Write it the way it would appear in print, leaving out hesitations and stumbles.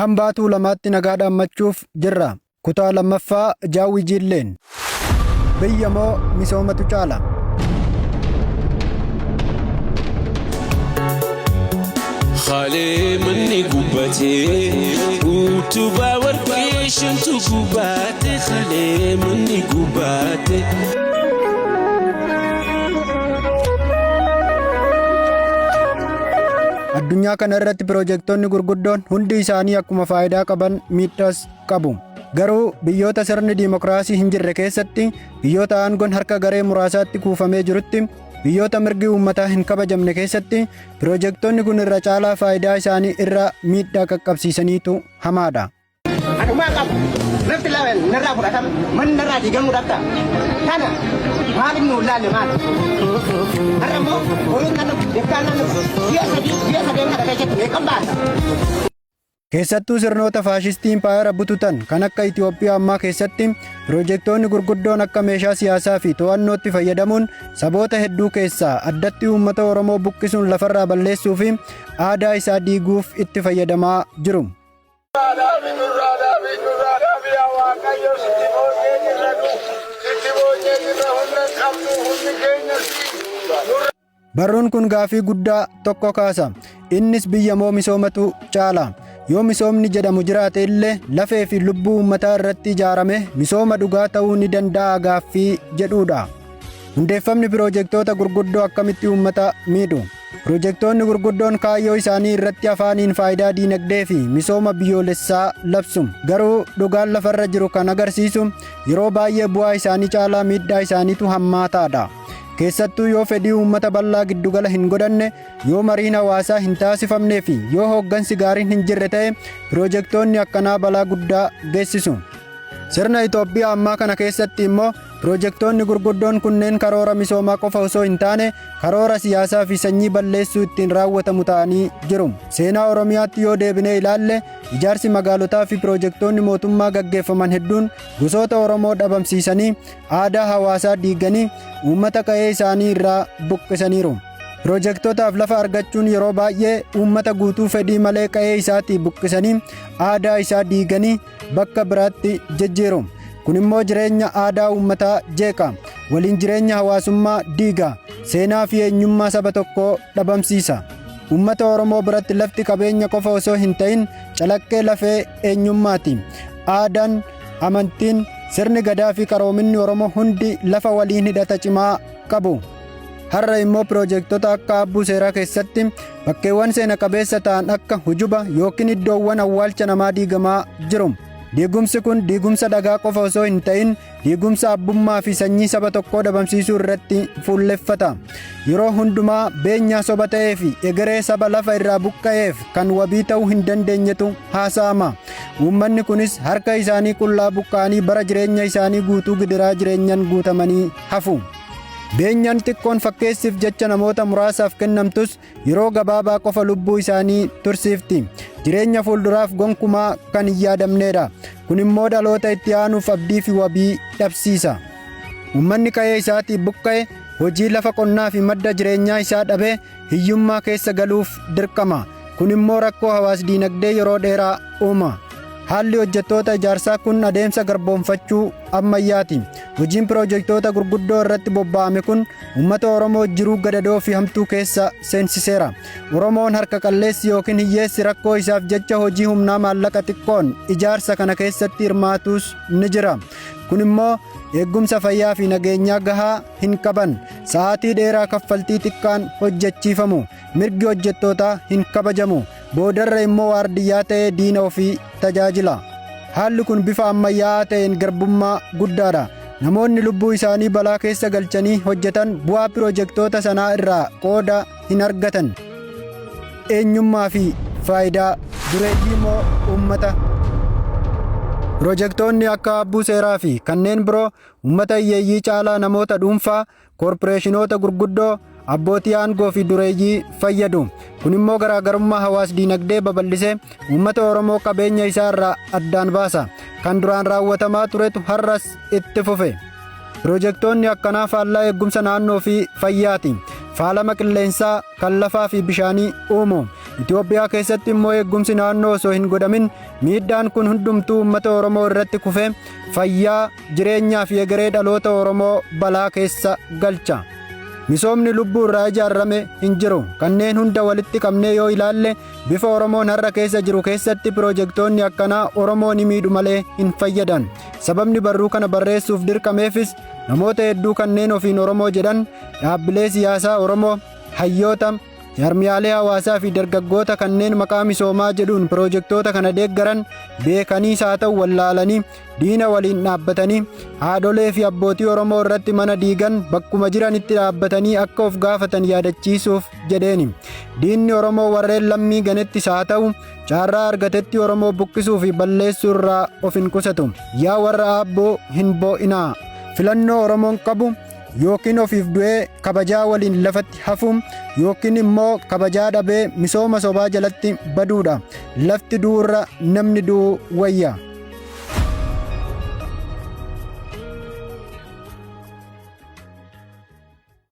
Hambaa Tuulamaatti nagaa dhaammachuuf jirra. Kutaa 2ffaa Jaawwi Jiilleen. Biyya moo misoomatu caala? Halee manni gubbatee utubaa warqee shantu gubaate halee manni gubaate. Addunyaa kana irratti piroojektonni gurguddoon hundi isaanii akkuma faayidaa qaban miidhaas qabu. Garuu biyyoota sirni diimokiraasii hin jirre keessatti, biyyoota aangoon harka garee muraasaatti kuufamee jirutti, biyyoota mirgi uummataa hin kabajamne keessatti piroojektonni kun irra caalaa faayidaa isaanii irra miidhaa qaqqabsiisaniitu hamaadha. Anumaa qabu. Lafti lama narraa fudhatama. Manni narraa diigamuudhaaf ta'a. Kana maaliif nu hin laalle maali? Har'a immoo horiin nan dhufu, daftaan nan dhufu. Ji'a sadii, ji'a sadeen kana keessatti meeqan baasa? Keessattuu sirnoota faashistii impaayera bututan kan akka Itoophiyaa ammaa keessatti pirojektoonni gurguddoon akka meeshaa siyaasaa fi to'annootti fayyadamuun saboota hedduu keessaa addatti uummata Oromoo buqqisuun lafarraa balleessuu fi aadaa isaa diiguuf itti fayyadamaa jiru. Nurraa dhaabi, nurraa dhaabi, nurraa dhaabi yaa Waaqayyo sitti boonyee jirra nu, sitti boonyee jirra humna hin qabnu, humni keenya si. Nurraa Barruun kun gaafii guddaa tokko kaasa. Innis biyya moo misoomatu caala? Yoo misoomni jedhamu jiraate illee lafee fi lubbuu uummataa irratti ijaarame misooma dhugaa ta'uu ni danda'a gaaffii jedhuudha. Hundeeffamni piroojektoota gurguddoo akkamitti uummata miidhu? Pirojektoonni gurguddoon kaayyoo isaanii irratti afaaniin faayidaa diinagdee fi misooma biyyoolessaa labsu. Garuu dhugaan lafarra jiru kan agarsiisu yeroo baay'ee bu'aa isaanii caalaa miidhaa isaaniitu hammaataadha. Keessattuu yoo fedhii uummata bal'aa giddugala hin godhanne, yoo mariin hawaasaa hin taasifamnee fi yoo hooggansi gaariin hin jirre ta'e pirojektoonni akkanaa balaa guddaa geessisu. Sirna Itoophiyaa ammaa kana keessatti immoo pirojektoonni gurguddoon kunneen karoora misoomaa qofa osoo hin taane karoora siyaasaa fi sanyii balleessuu ittiin raawwatamu ta'anii jiru. Seenaa Oromiyaatti yoo deebinee ilaalle ijaarsi magaalotaa fi pirojektoonni mootummaa gaggeeffaman hedduun gosoota Oromoo dhabamsiisanii aadaa hawaasaa diiganii uummata qa'ee isaanii irraa buqqisaniiru. Pirojektotaaf lafa argachuun yeroo baay'ee uummata guutuu fedhii malee qa'ee isaatii buqqisanii aadaa isaa diiganii bakka biraatti jijjiiru. Kun immoo jireenya aadaa uummataa jeeqa, waliin jireenya hawaasummaa diiga, seenaa fi eenyummaa saba tokkoo dhabamsiisa. Uummata Oromoo biratti lafti qabeenya qofa osoo hin ta'in calaqqee lafee eenyummaati. Aadaan, amantiin, sirni gadaa fi qaroominni Oromoo hundi lafa waliin hidhata cimaa qabu. Har'a immoo piroojektota akka Aabbuu Seeraa keessatti bakkeewwan seena qabeessa ta'an akka hujuba yookiin iddoowwan awwaalcha namaa diigamaa jiru. Diigumsi kun diigumsa dhagaa qofa osoo hin ta'in diigumsa abbummaa fi sanyii saba tokkoo dhabamsiisuu irratti fuulleffata. Yeroo hundumaa beenyaa soba ta'ee fi egeree saba lafa irraa buqqa'eef kan wabii ta'uu hin dandeenyetu haasa'ama. Uummanni kunis harka isaanii qullaa buqqa'anii bara jireenya isaanii guutuu gidiraa jireenyan guutamanii hafu. Beenyaan xiqqoon fakkeessiif jecha namoota muraasaaf kennamtus yeroo gabaabaa qofa lubbuu isaanii tursiifti. Jireenya fuulduraaf gonkumaa kan hin yaadamneedha. Kun immoo dhaloota itti aanuuf abdii fi wabii dhabsiisa. Uummanni qa'ee isaatii buqqa'e hojii lafa qonnaa fi madda jireenyaa isaa dhabee hiyyummaa keessa galuuf dirqama. Kun immoo rakkoo hawaas-diinagdee yeroo dheeraa uuma. Haalli hojjettoota ijaarsaa kun adeemsa garboomfachuu ammayyaati. Hojiin pirojektoota gurguddoo irratti bobba'ame kun uummata Oromoo jiruu gadadoo fi hamtuu keessa seensiseera. Oromoon harka qalleessi yookiin hiyyeessi rakkoo isaaf jecha hojii humnaa maallaqa xiqqoon ijaarsa kana keessatti hirmaatuus ni jira. Kun immoo eegumsa fayyaa fi nageenyaa gahaa hin qaban. Sa'aatii dheeraa kaffaltii xiqqaan hojjechiifamu. Mirgi hojjettootaa hin kabajamu. Boodarra immoo waardiyyaa ta'ee diina ofii tajaajila. Haalli kun bifa ammayyaa'aa ta'een garbummaa guddaadha. Namoonni lubbuu isaanii balaa keessa galchanii hojjetan bu'aa pirojektoota sanaa irraa qooda hin argatan. Eenyummaa fi faayidaa dureeyyii moo uummata? Pirojektoonni akka Aabbuu Seeraa fi kanneen biroo uummata hiyyeeyyii caalaa namoota dhuunfaa, koorporeeshinoota gurguddoo, abbootii aangoo fi dureeyyii fayyadu. Kun immoo garaagarummaa hawaas-diinagdee babal'isee uummata Oromoo qabeenya isaa irraa addaan baasa. Kan duraan raawwatamaa turetu har'as itti fufe. Pirojektoonni akkanaa faallaa eegumsa naannoo fi fayyaati. Faalama qilleensaa, kan lafaa fi bishaanii uumu. Itoophiyaa keessatti immoo eeggumsi naannoo osoo hin godhamin miidhaan kun hundumtuu uummata Oromoo irratti kufee fayyaa, jireenyaa fi egeree dhaloota Oromoo balaa keessa galcha. Misoomni lubbuu irraa ijaarame hin jiru. Kanneen hunda walitti qabnee yoo ilaalle, bifa Oromoon har'a keessa jiru keessatti pirojektoonni akkanaa Oromoo ni miidhu malee hin fayyadan. Sababni barruu kana barreessuuf dirqameefis namoota hedduu kanneen ofiin Oromoo jedhan, dhaabbilee siyaasaa Oromoo, hayyoota, jaarmiyaalee hawaasaa fi dargaggoota kanneen maqaa misoomaa jedhuun pirojektoota kana deeggaran, beekaniis haa ta'u wallaalanii diina waliin dhaabbatanii haadholee fi abbootii Oromoo irratti mana diigan, bakkuma jiranitti dhaabbatanii akka of gaafatan yaadachiisuuf jedheeni. Diinni Oromoo warreen lammii ganettis haa ta'u carraa argatetti Oromoo buqqisuu fi balleessuu irraa of hin qusatu. Yaa warra aabboo, hin boo'inaa. Filannoo Oromoon qabu yookiin ofiif du'ee kabajaa waliin lafatti hafuun, yookiin immoo kabajaa dhabee misooma sobaa jalatti baduudha. Lafti du'urra namni du'u wayya.